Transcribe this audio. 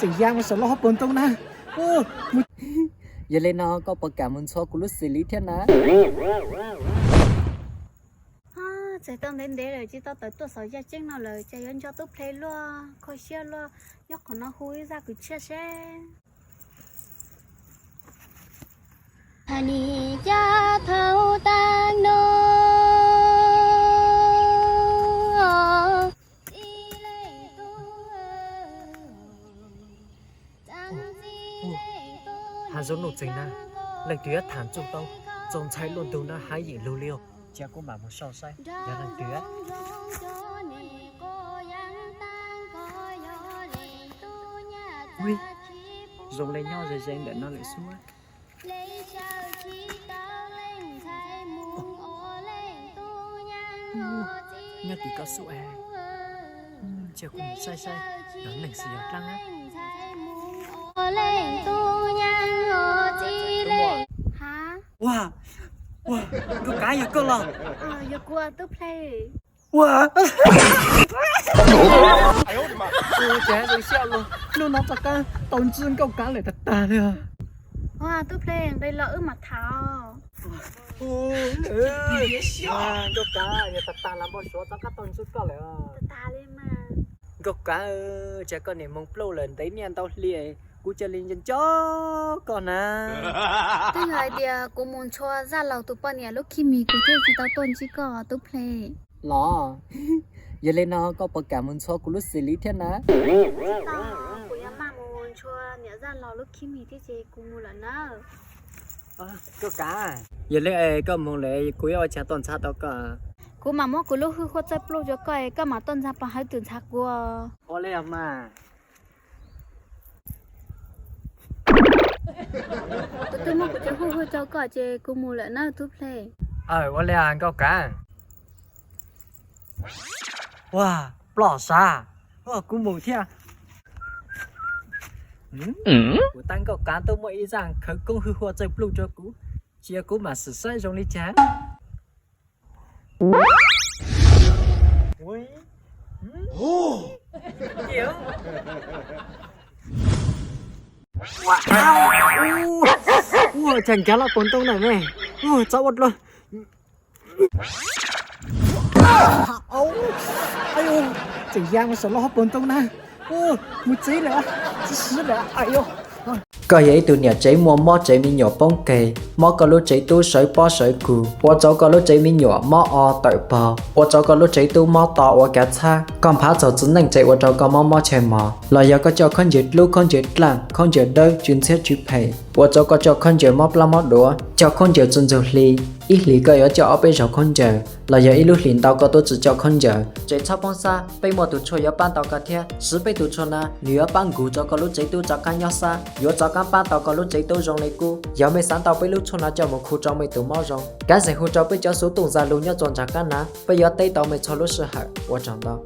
Tseem ya mus saum lub hauv paus ntoo na. Yog li no koj puas kam mus ntxhua kuv lub xws li thiab na? Txawm tau ntev ntev lawm tsis tau tawm tuaj saum yaj ceeb no lawm, cas yuav nco tub plhe luaj, kho siab luaj, nyob qhov no hu ib zaj kwv txhiaj seb. Hav zoov nuj txeeg na, leej twg yuav tham txuj tau txaus ntshai luaj ntug na, hav yeem lug li os. Cia kuv mam mus sau saib yog leej twg. Ui, zoo li nyob ze ze ntawm no lawm xwb. Nyob tim ko xub es, cia kuv mus saib saib yog neeg xwm yog dlaab. Ua, ua, Nkauj Kav yog koj los? Yog kuv, Tub Plhe. Ua, cas zoo siab luaj, hnub no rov qab tau ntsib Nkauj Kav lawm tag tag li. Ua, Tub Plhe, nqis los wb mam tham. Nkauj Kav, yog tag tag los npau suav rov qab tau ntsib koj lawm. Nkauj Kav, cas koj niam moog pluj lawm ntev niaj ntau hli, kuv cia li nco nco koj na. Twb yog hais tias kuv mus ntxhua Zaj Laug tus poj niam lub khib mis kuv thiaj tsis tau tuaj ntsib koj, Tub Plhe. Los, yog li no koj puas kam mus ntxhua kuv lub xws li thiab na? Tsis tau, kuv yuav maj mus ntxhua niam Zaj Laug lub khib mis thiab ces kuv mus lawm nawb. Nkauj Kav, yog li es koj mus lawm kuv yuav ua cas tuaj ntxhab tau koj? Kuv mam muab kuv lub hwj huaj txawj pluj rau koj es koj mam tuaj ntxhab pog hawb tus ntxhab kuv. Ua li os mas. Kuv twb muab kuv cov hwj huaj rau koj ces kuv mus lawm nawb Tub Plhe. Aw, ua li os Nkauj Kav. Ua, ploj sav, ua kuv mus thiab. Kuv tab Nkauj Kav twb muaj ib zaj khawv koob hwj huaj txawj pluj rau kuv, cia kuv mam sim saib zoo li cas. Ua, cas nkaag lub paus ntoo na me, txhob ua dlua. Tseem ya mus saum lub hauv paus ntoo na, mus txiv lawm, txiv siv lawm. Koj yog ib tug niam tsev muaj mob tsev me nyuam poob keg, mob koj lub tsev tub sawv pob sawv kug, ua rau koj lub tsev me nyuam mob o tawm pog, ua rau koj lub tsev tub mob to ua kav txhab, koj nphav txog txiv neej tsev ua rau koj mob mob tshais mos, los yog koj coj khaub ncaws dlub khaub ncaws dlaaj khaub ncaws dawb tsw ntxhiab tsw phem, ua rau koj coj khaub ncaws mob plab mob duav, coj khaub ncaws tsi ntxug hli, ib hlis koj yuav coj ob peb zaug khaub ncaws, los yog ib lub hlis ntau koj tub tsi coj khaub ncaws. Tseem txhob poob sab, peb muaj tus tshuaj yuav pab tau koj thiab. Siv peb tus tshuaj na, nws yuav pab nkug rau koj lub tsev tub rov qab nyob sab, yuav rov qab pab tau koj lub tsev tub zoo li qub. Yog mej xav tau peb lub tshuaj no coj mus khu rau mej tus mob zoo, kav xeem hu rau peb cov xuv tooj Zaj Lug nyob rua nraag qab nav, peb yuav teb tau mej txhua lub sij hawm. Ua tsaug ntau.